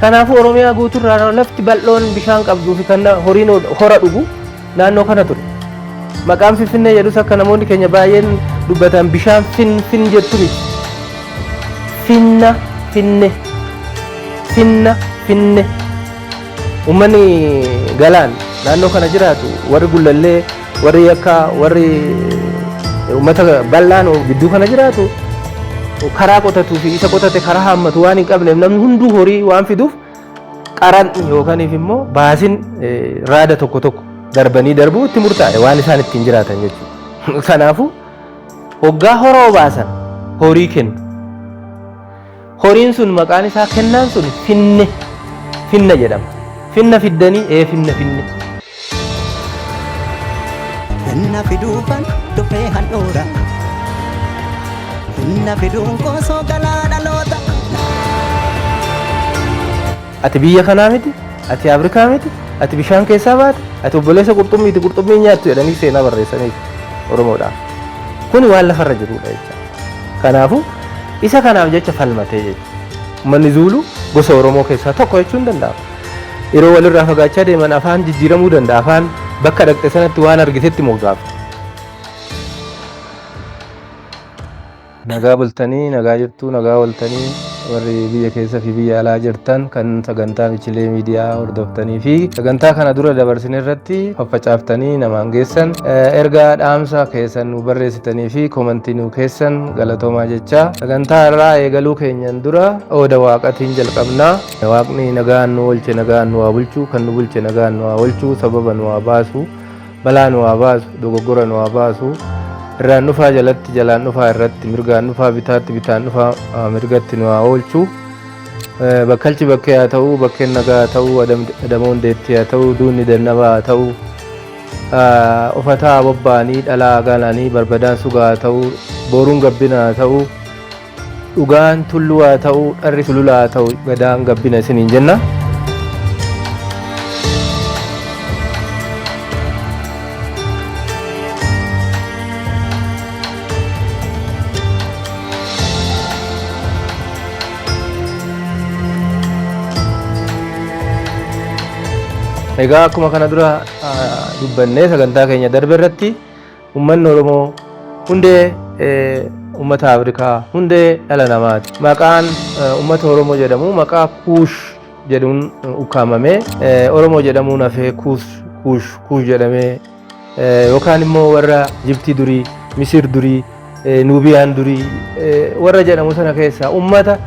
Kanaafuu Oromiyaa guuturraa lafti bal'oon bishaan qabduu fi kan horiin hora dhugu naannoo kana ture. Maqaan Finfinnee jedhus akka namoonni keenya baay'een dubbatan bishaan fin fin jettu miti. Finna finne finna finne. Uummanni Galaan naannoo kana jiraatu warri Gullallee, warri Yakkaa, warri uummata bal'aan gidduu kana jiraatu karaa qotatuu fi isa qotate karaa haammatu waan hin qabneef namni hunduu horii waan fiduuf qaranni yookaaniif immoo baasin raada tokko tokko darbanii darbuu itti murtaa'e waan isaan ittiin jiraatan jechuudha. Kanaafuu hoggaa hora obaasan horii kennu. Horiin sun maqaan isaa kennaan sun finne finna jedhama. Finna fiddanii ee finna finne. Finna fiduufan dhufee handhuura. Finna fiduun koosoo galaa dhaloota. Ati biyya kanaa miti, ati Afrikaa miti, ati bishaan keessaa baate, ati obboleessa qurxummiiti qurxummii nyaattu jedhanii seenaa barreessaniif Oromoodhaaf. Kuni waan lafarra jirudha jecha. Kanaafuu isa kanaaf jecha falmatee jecha. Uummanni Zuuluu gosa Oromoo keessaa tokko jechuun danda'ama. Yeroo walirraa fagaachaa deeman afaan jijjiiramuu danda'a. Afaan bakka dhaqxe sanatti waan argitetti moggaafta. Nagaa bultanii, nagaa jirtuu, nagaa ooltanii warri biyya keessa fi biyya alaa jirtan kan sagantaa Michilee Miidiyaa hordoftanii fi sagantaa kana dura dabarsine irratti faffacaaftanii namaan geessan ergaa dhaamsa keessan nu barreessitanii fi komantii nu keessan galatoomaa jechaa sagantaa irraa eegaluu keenyan dura ooda waaqatiin jalqabna. Waaqni nagaan nu oolche nagaan nu haa bulchu, kan nu bulche nagaan nu haa oolchu, sababa nu haa baasu. Balaa nu haa baasu, dogoggora nu haa baasu. Irraan dhufaa jalatti, jalaan dhufaa irratti, mirgaan dhufaa bitaatti, bitaan dhufaa mirgatti nu haa oolchu. Bakkalchi bakkee haa ta'u, bakkeen nagaa haa ta'u, adamoon deettii haa ta'u, duunni dannabaa haa ta'u. Ufataa bobba'anii, dhalaa galanii, barbadaan sugaa haa ta'u, booruun gabbina haa ta'u, dhugaan tulluu haa ta'u, dharri sulula haa ta'u, gadaan gabbina isiniin jenna. Egaa akkuma kana dura dubbannee sagantaa keenya darbe irratti Uummanni Oromoo hundee uummata Afrikaa, hundee dhala namaati. Maqaan uummata Oromoo jedhamu maqaa Kuush jedhuun ukkaamamee Oromoo jedhamuun hafee Kuush Kuush Kuush jedhamee yookaan immoo warra Jibtii durii, Misir durii, Nuubiyaan durii warra jedhamu sana keessaa uummata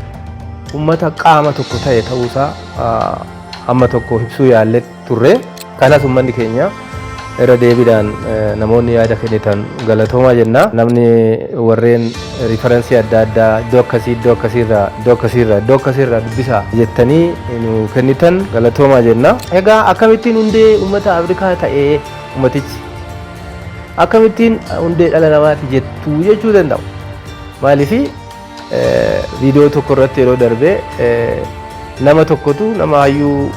uummata qaama tokko ta'e ta'uusaa hamma tokko ibsuu yaallee turre. Kanas uummanni keenya irra deebiidhaan namoonni yaada kennitan galatoomaa jenna. Namni warreen riifaransii adda addaa iddoo akkasii iddoo akkasiirraa iddoo akkasiirraa iddoo akkasiirraa dubbisaa jettanii nu kennitan galatoomaa jenna. Egaa akkamittiin hundee uummata Afrikaa ta'ee uummatichi akkamittiin hundee dhala namaati jettu jechuu danda'u. Maaliif viidiyoo tokko irratti yeroo darbe nama tokkotu nama hayyuu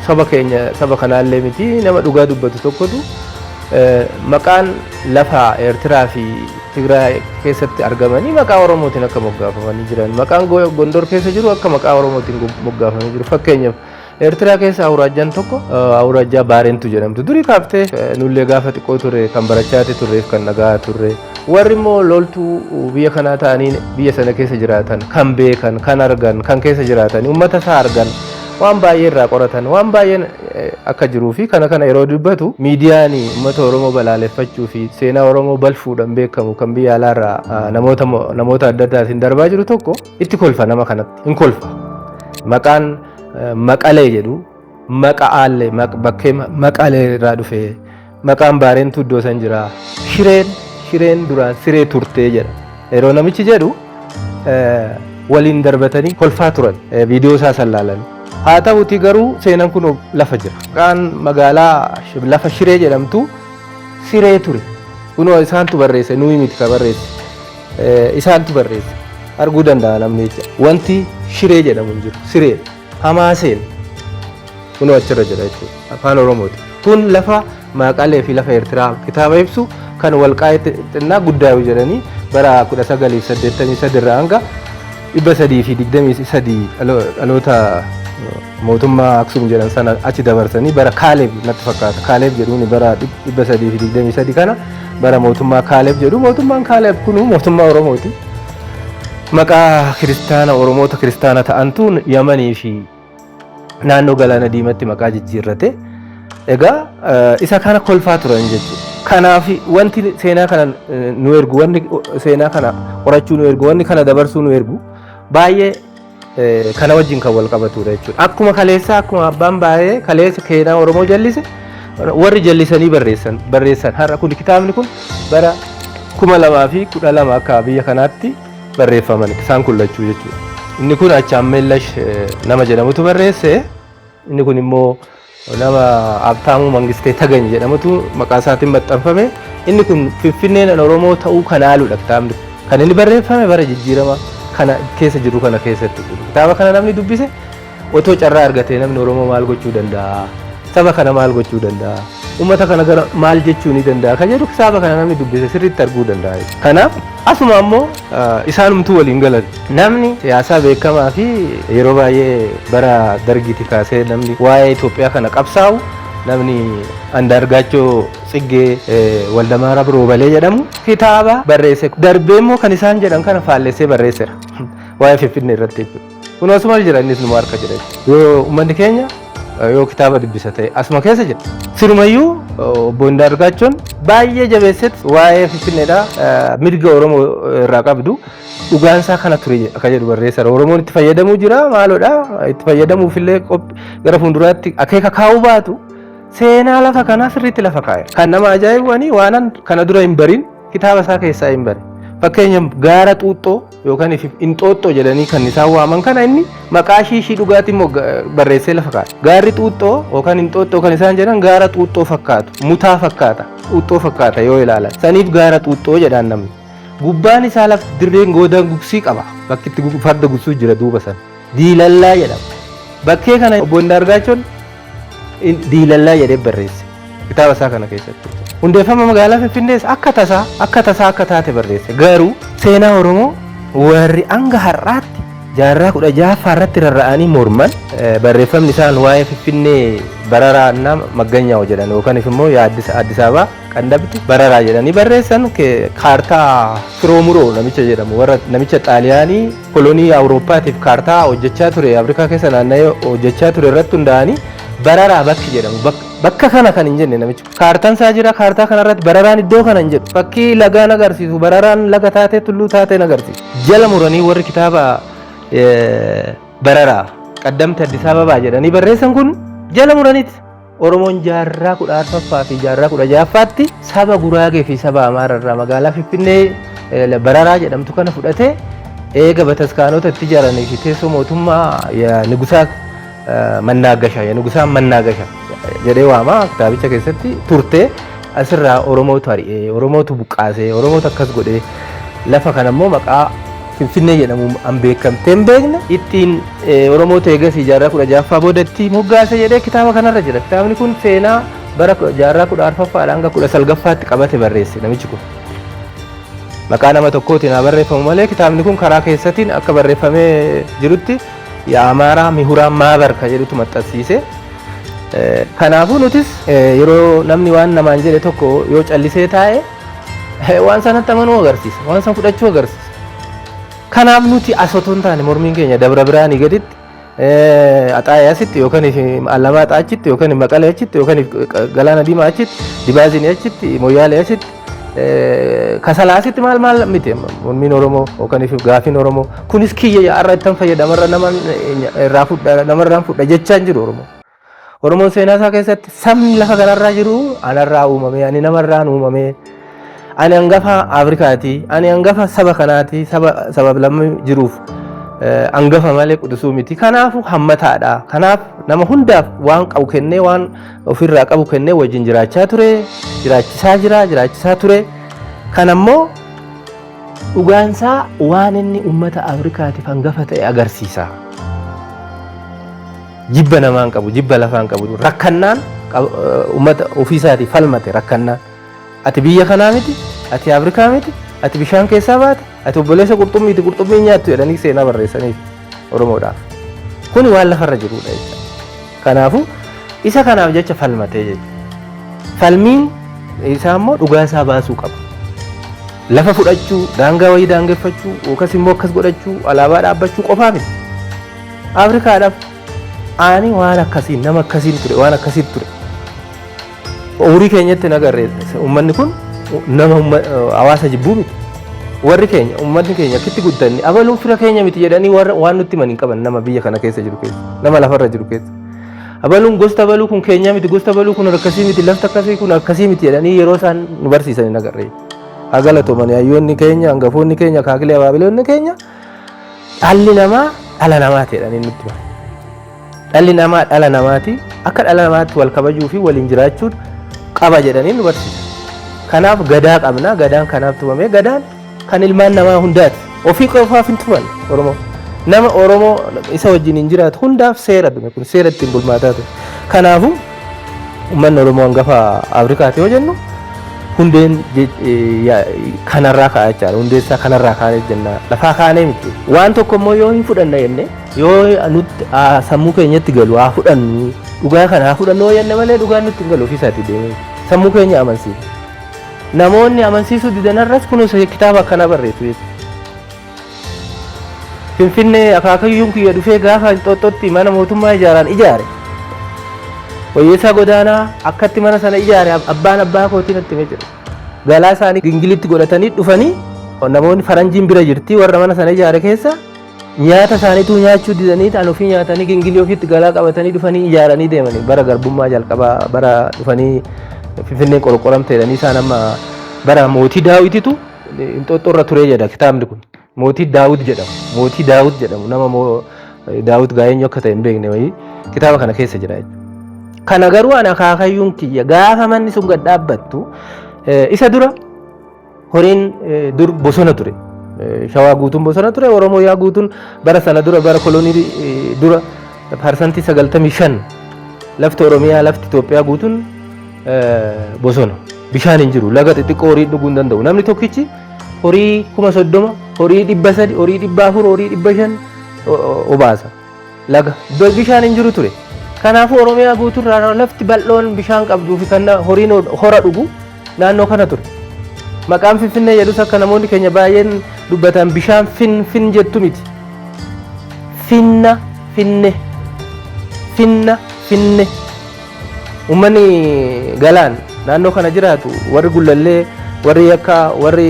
saba keenya saba kanaallee miti nama dhugaa dubbatu tokkotu maqaan lafa Eertiraa fi Tigraay keessatti argamanii maqaa Oromootiin akka moggaafamanii jiran maqaan Gondor keessa jiru akka maqaa Oromootiin moggaafamanii jiru fakkeenyaaf Eertiraa keessa awuraajjaan tokko awuraajjaa Baarentu jedhamtu durii kaaftee nullee gaafa xiqqoo ture kan barachaati turreef kan dhaga'aa turre. Warri immoo loltuu biyya kanaa ta'anii biyya sana keessa jiraatan kan beekan kan argan kan keessa jiraatan uummata isaa argan waan baay'ee irraa qoratan waan baay'een akka jiruu fi kana kana yeroo dubbatu miidiyaan uummata Oromoo balaaleffachuu fi seenaa Oromoo balfuudhaan beekamu kan biyya alaarraa namoota namoota adda addaatiin darbaa jiru tokko itti kolfa nama kanatti hin kolfa. Maqaan Maqalee jedhu maqa'aallee bakkee maqalee irraa dhufe maqaan Baareentuu iddoo san jira. Shireen shireen duraan siree turtee jedha. Yeroo namichi jedhu waliin darbatanii kolfaa turan viidiyoo isaa san laalan. Haa ta'uti garuu seenan kun lafa jira. Maqaan magaalaa lafa shiree jedhamtu siree ture. Kunoo isaantu barreesse nuyi miti ka barreesse. Isaantu barreesse. Arguu danda'a namni jecha. Wanti shiree jedhamu hin jiru. Siree. Hamaaseen. Kunoo achirra jira jechuudha. Afaan Oromooti. Kun lafa Maaqalee fi lafa Eertiraa kitaaba ibsu kan walqaa'ee xinnaa guddaayu jedhanii bara 1983 irraa hanga 323 dhaloota Mootummaa Aksum jedhan sana achi dabarsanii bara Kaaleeb natti fakkaata. Kaaleeb jedhuun bara 323 kana bara mootummaa Kaaleeb jedhu. Mootummaan Kaaleeb kun mootummaa Oromooti. Maqaa kiristaana, Oromoota kiristaana ta'antu Yamanii fi naannoo Galaana Diimatti maqaa jijjiirrate. Egaa isa kana kolfaa turan jechuudha. Kanaaf wanti seenaa kana nu ergu, wanni seenaa kana qorachuu nu ergu, wanni kana dabarsuu nu ergu baay'ee kana wajjin kan wal qabatudha jechuudha. Akkuma kaleessaa, akkuma abbaan baay'ee kaleessa seenaa Oromoo jallise, warri jallisanii barreessan har'a kun, kitaabni kun bara 2012 akka biyya kanaatti barreeffaman isaan kun lachuu jechuudha. Inni kun Achaammeellash nama jedhamutu barreesse. Inni kun immoo nama Abtaamuu Mangistee Tagany jedhamutu maqaa isaatiin maxxanfame. Inni kun Finfinneen Oromoo ta'uu kan haaludha kitaabni. Kan inni barreeffame bara jijjiirama kana keessa jiru kana keessatti. Kitaaba kana namni dubbise otoo carraa argatee namni Oromoo maal gochuu danda'a? Saba kana maal gochuu danda'a? Uummata kana gara maal jechuu ni danda'a? Kan jedhu kitaaba kana namni dubbise sirriitti arguu danda'a. Kanaaf asuma ammoo isaanumtuu waliin galan. Namni siyaasaa beekamaa fi yeroo baay'ee bara dargiiti kaasee namni waa'ee Itoophiyaa kana qabsaa'u, namni Andaargaachoo Tsiggee Waldamaara Roobalee jedhamu, kitaaba barreesse. Darbee immoo kan isaan jedhan kana faallessee barreesseera. Waa'ee Finfinnee irratti jechuudha. Kun asuma jira, innis numa harka jira. Yoo uummanni keenya yoo kitaaba dubbisa ta'e asuma keessa jira. Sirumayyuu obbo Andaargaachoon baay'ee jabeessetti waa'ee Finfinneedha, mirga Oromoo irraa qabdu, dhugaansaa kana ture akka jedhu barreesseera. Oromoon itti fayyadamuu jira, maaloodha, itti fayyadamuufillee gara fuulduraatti akeeka kaa'uu baatu, seenaa lafa kanaa sirriitti lafa kaa'e. Kan nama ajaa'ibu waanan kana dura hin barin kitaaba isaa keessaa hin bare. Fakkeenya gaara Xuuxxoo yookaan Inxooxxoo jedhanii kan isaan waaman kana inni maqaa shiishii dhugaatii immoo barreessee lafa kaa'e. Gaarri Xuuxxoo yookaan Inxooxxoo kan isaan jedhan gaara xuuxxoo fakkaatu, mutaa fakkaata, xuuxxoo fakkaata yoo ilaalan. Saniif gaara Xuuxxoo jedhaan namni. Gubbaan isaa laf dirreen goodaa gugsii qaba. Bakki itti farda gugsuu jira duuba sana. Diilallaa jedhama. Bakkee kana obbo Indaargaachoon diilallaa jedhee barreesse kitaaba isaa kana keessatti. Hundeeffama magaalaa Finfinnees akka tasaa akka taate barreesse. Garuu seenaa Oromoo warri hanga har'aatti jaarraa 16ffaa irratti rarra'anii morman, barreeffamni isaan waa'ee Finfinnee bararaa nama magganyaa'u jedhan yookaan immoo Addis Ababaa qandabti bararaa jedhanii barreessan, kaartaa Firoomuroo namicha jedhamu, warra namicha Xaaliyaanii kolonii Awurooppaatiif kaartaa hojjechaa ture, Afrikaa keessa naanna'ee hojjechaa ture irratti hundaa'anii, bararaa bakki jedhamu bakka kana kan hin jenne namichi. Kaartaan isaa jira, kaartaa kanarratti bararaan iddoo kana hin jedhu. Fakkii lagaan agarsiisu, bararaan laga taatee tulluu taateen agarsiisu. Jala muranii warri kitaaba bararaa qaddamte Addis Ababaa jedhanii barreessan kun jala muraniiti. Oromoon jaarraa 14ffaa fi jaarraa 16ffaatti saba Guraagee fi saba Amaararraa magaalaa Finfinnee bararaa jedhamtu kana fudhatee, eega bataskaanota itti ijaaranii fi teessoo mootummaa Nigusaa Mannaagasha, Nigusaa Mannaagasha jedhee waama kitaabicha keessatti turte, asirraa Oromootu ari'ee, Oromootu buqqaasee, Oromootu akkas godhee, lafa kana immoo maqaa Finfinnee jedhamu an beekamtee hin beekne ittiin Oromootu eegasii jaarraa 16ffaa boodatti moggaase jedhee kitaaba kanarra jira. Kitaabni kun seenaa bara jaarraa 14ffaadha hanga 19ffaatti qabate barreesse namichi kun. Maqaa nama tokkootiin haa barreeffamu malee, kitaabni kun karaa keessatiin akka barreeffamee jirutti የአማራ ምሁራን ማህበር kan jedhutu maxxansiise. Kanaafuu nutis yeroo namni waan namaan jedhe tokko yoo callisee taa'e, waan sanatti amanuu agarsiisa, waan san fudhachuu agarsiisa. Kanaaf nuti as otoo hin taane, mormiin keenya Dabra Biraanii gaditti, Axaayee asitti yookaan Alamaaxaa achitti yookaan Maqalee achitti yookaan Galaana Diimaa achitti, Dibaazinii achitti, Moyyaalee achitti, Kasalaa asitti maal maal miti mormiin Oromoo yookaan gaafiin Oromoo. Kunis kiyya har'a ittan fayyadamarra nama irraa fudha, namarraan fudha jechaa hin jiru Oromoo. Oromoon seenaa isaa keessatti sabni lafa kanarraa jiru anarraa uumame, ani namarraan uumame, ani hangafa Afrikaati, ani hangafa saba kanaati, saba sabab lammi jiruuf hangafa malee quxisuu miti. Kanaafuu hammataadha. Kanaaf nama hundaaf waan qabu kennee, waan ofirraa qabu kennee wajjin jiraachaa ture, jiraachisaa jira, jiraachisaa ture. Kanammoo dhugaansaa waan inni uummata Afrikaatiif hangafa ta'e agarsiisa. Jibba namaan qabu, jibba lafaan qabu, rakkannaan uummata ofiisaatii falmate rakkannaan. Ati biyya kanaa miti, ati Afrikaa miti, ati bishaan keessaa baate, ati obboleessa qurxummiiti, qurxummii nyaattu jedhanii seenaa barreessaniif Oromoodhaaf. Kuni waan lafarra jirudha jechuudha. Kanaafuu isa kanaaf jecha falmatee jechuudha. Falmiin isaa immoo dhugaa isaa baasuu qaba. Lafa fudhachuu, daangaa wayii daangeffachuu, yookas immoo akkas godhachuu, alaabaa dhaabbachuu qofaa miti. Afrikaadhaaf ani waan akkasii nama akkasiin ture, waan akkasii ture. Umurii keenyatti hin agarre. Uummanni kun nama hawaasa jibbuu miti. Warri keenya, uummanni keenya akkitti guddanne, abaluun fira keenya miti jedhanii warra waan nutti himan hin qaban, nama biyya kana keessa jiru keessa, nama lafarra jiru keessa. Abaluun gosta abaluu kun keenya miti, gosta abaluu kun akkasii miti, lafti akkasii kun akkasii miti jedhanii yeroo isaan nu barsiisan hin agarre. Haa galatooman hayyoonni keenya, hangafoonni keenya, akaakilee abaabiloonni keenya, dhalli namaa dhala namaati jedhanii nutti himan. Dhalli namaa dhala namaati, akka dhala namaatti wal kabajuu fi waliin jiraachuun qaba jedhanii nu barsiisan. Kanaaf gadaa qabna, gadaan kanaaf tumame, gadaan kan ilmaan namaa hundaati. Ofii qofaaf hin tuman Oromoo. Nama Oromoo isa wajjin hin jiraatu hundaaf seera tume, kun seera ittiin bulmaataa ture. Kanaafuu uummanni Oromoo hangafa Afrikaati yoo jennu hundeen kanarraa ka'a jechaadha. Hundeen isaa kanarraa kaanee jenna. Lafaa kaanee miti. Waan tokko immoo yoo hin fudhanna jenne, yoo nutti sammuu keenyatti galu haa fudhannu, dhugaa kana haa fudhannu yoo jenne malee, dhugaan nutti hin galu, ofiisaatii deemee sammuu keenya amansiisa. Namoonni amansiisuu didanarras kunuunsa kitaaba akkanaa barreessu jechuudha. Finfinnee akaakayyuun kiyya dhufee gaafa Inxooxxootti mana mootummaa ijaaraan ijaare. Wayyeessaa Godaanaa akkatti mana sana ijaare abbaan abbaa kootiin natti himee jira. Galaa isaanii gingilitti godhatanii dhufanii, namoonni faranjiin bira jirti, warra mana sana ijaare keessa nyaata isaaniitu nyaachuu didanii ta'an ofii nyaatanii gingilii ofiitti galaa qabatanii dhufanii ijaaranii deemanii, bara garbummaa jalqabaa bara dhufanii Finfinneen qorqoramte jedhanii isaan amma bara mootii Daawititu Inxooxxoo irra ture jedha kitaabni kun. Mootii Daawit jedhamu. Mootii Daawit jedhamu, nama Daawit gaa eenyu akka ta'e hin beekne wayii kitaaba kana keessa jira jechuudha. Kana garuu ana akaakayyuun kiyya gaafa manni sun gad dhaabbattu, isa dura horiin dur bosona ture. Shawaa guutuun bosona ture. Oromoo yaa guutuun bara sana dura, bara kolonii dura, 95% lafti Oromiyaa, lafti Itoophiyaa guutuun bosona. Bishaan hin jiru. Laga xixiqqoo horii dhuguu hin danda'u. Namni tokkichi horii 30,000, horii 300, horii 400, horii 500 obaasa. Laga bishaan hin jiru ture. Kanaafuu Oromiyaa guutuurraa lafti bal'oon bishaan qabduu fi kan horiin hora dhugu naannoo kana ture. Maqaan Finfinnee jedhus akka namoonni keenya baay'een dubbatan bishaan fin fin jettu miti. Finna finne, finna finne. Uummanni Galaan naannoo kana jiraatu, warri Gullallee, warri Yakkaa, warri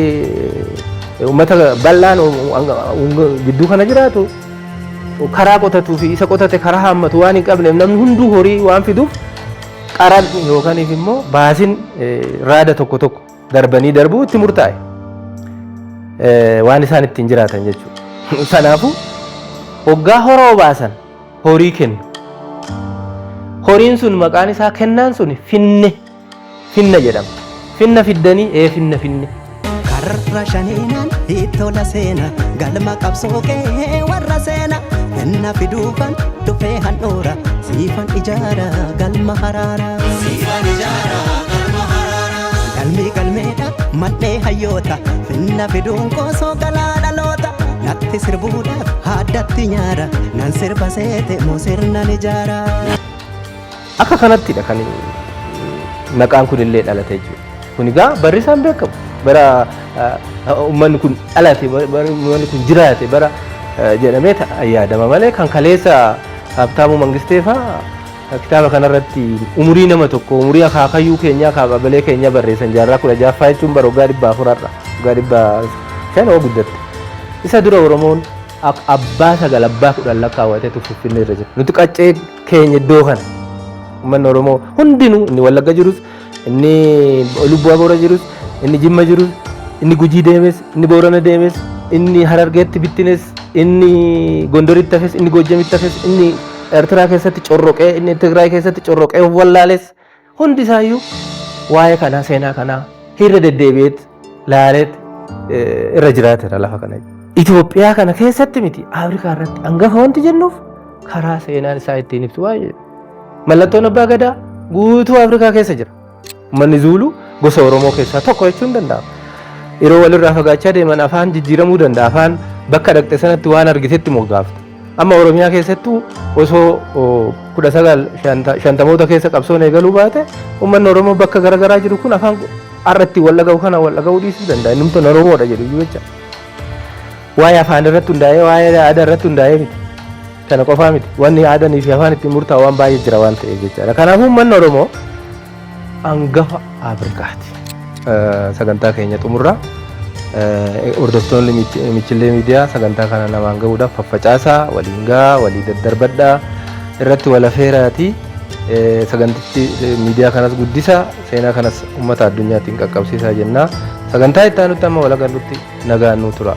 uummata bal'aan gidduu kana jiraatu, karaa qotatuu fi isa qotate karaa haammatu waan hin qabneef, namni hunduu horii waan fiduuf, qaran yookaan immoo baasiin raada tokko tokko darbanii darbuu itti murtaa'e. Waan isaan ittiin jiraatan jechuudha. Kanaafuu hoggaa hora obaasan horii kennu. Horiin sun maqaan isaa, kennaan sun finne finna jedhama. Finna fiddanii ee finna finne. Karra shaniinaan ittola seena, galma qabsoo kee warra seena finna fiduufan dhufee handhuura, siifan ijaara galma haraara. Siifan ijaara galma haraara. Galmi galmeedha mandhee hayyoota, finna fiduun koosoo galaa dhaloota, natti sirbuudhaaf haddatti nyaara, nan sirba seete moo sirnan ijaara. Akka kanattidha kan maqaan kun illee dhalate jechuudha. Kun egaa barri isaan beekamu. Bara uummanni kun dhalate, bara uummanni kun jiraate bara jedhamee yaadama malee, kan kaleessa Habtaamuu Mangistee fa'aa kitaaba kanarratti umurii nama tokko, umurii akaakayyuu keenyaa, kaababalee keenya barreessan, jaarraa 16ffaa jechuun bara waggaa 400 har'a waggaa 500 oo guddatte. Isa dura Oromoon abbaa sagal, abbaa 10 lakkaawwateetu Finfinnee irra jira. Nuti qaccee keenya iddoo kana. Uummanni Oromoo hundinuu, inni Wallagga jirus, inni Lubbuu Aboora jirus, inni Jimma jirus, inni Gujii deemes, inni Boorana deemes, inni Harargeetti bittines, inni Gondoritti hafes, inni Goojjamitti hafes, inni Eertiraa keessatti corroqee, inni Tigraay keessatti corroqee of wallaales, hundi isaayyuu waa'ee kanaa, seenaa kanaa hirra deddeebi'eet laaleet irra jiraateera lafa kana. Itoophiyaa kana keessatti miti, Afrikaa irratti hangafa wanti jennuuf karaa seenaan isaa ittiin ibsu baay'ee. Mallattoon abbaa gadaa guutuu Afrikaa keessa jira. Uummanni Zuuluu gosa Oromoo keessaa tokko jechuun danda'ama. Yeroo walirraa fagaachaa deeman afaan jijjiiramuu danda'a. Afaan bakka dhaqxe sanatti waan argitetti moggaafta. Amma Oromiyaa keessattuu osoo 1950moota keessa qabsoon eegaluu baate, uummanni Oromoo bakka garaagaraa jiru kun afaan har'a ittiin wal dhaga'u kana wal dhaga'uu dhiisuu danda'a. Innumti Oromoodha jedhu iyyuu jecha. Waa'ee afaan irratti hundaa'ee, waa'ee aadaa irratti hundaa'ee miti. Kana qofaa miti. Wanni aadanii fi afaan ittiin murtaa'u waan baay'ee jira waan ta'eef jechaadha. Kanaafuu uummanni Oromoo hangafa Afrikaati. Sagantaa keenya xumurra. Hordoftoonni Michillee Miidiyaa sagantaa kana namaan gahuudhaaf faffacaasaa, waliin gahaa, walii daddarbadhaa, irratti wal afeeraati. Sagantichi miidiyaa kanas guddisa, seenaa kanas uummata addunyaatiin qaqqabsiisaa jenna. Sagantaa itti aanutti amma wal agarrutti nagaan nuu tura.